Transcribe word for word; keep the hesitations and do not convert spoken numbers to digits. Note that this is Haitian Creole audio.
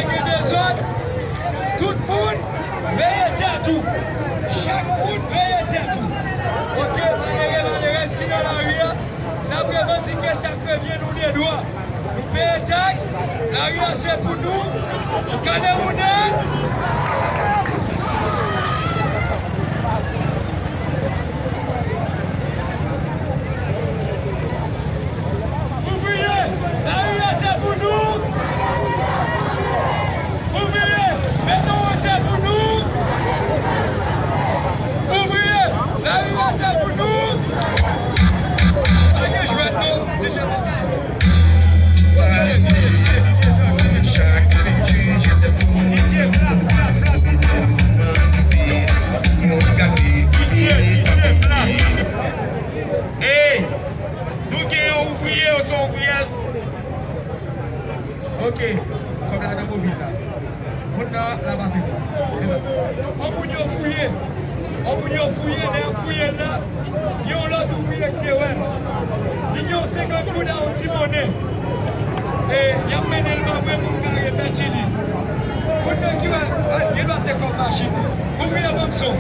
Gen dezòd, tout moun veye tèt ou. Chak moun veye tèt ou. Oke, malere, malerèz ki nan lari a, n ap revandike sa k revyen nou de dwa. Nou peye taks, lari a se pou nou. Gade moun nan. Ouvriye, lari a se pou nou. Ouvriye, beton an se pou nou. Ouvriye, lari a se pou nou. Pa gen jwèt non, D J Maxi. Hey! Nou gen yon ouvriye, yon se yon ouvriyèz. Oke, kòm la nan mobit la. Moun nan la pase. Se sa. Yon moun yo fouye. Yon moun yo fouye, lè y ap fouye l la, gen yon lòt ouvriye ki te wè l. Li gen yon senkant goud a yon ti monnen. E y ap mennen l ba mwen pou m ka remèt li li. Moun nan ki wè, a, gen dwa se kòb machin. Ouvriye ban m son.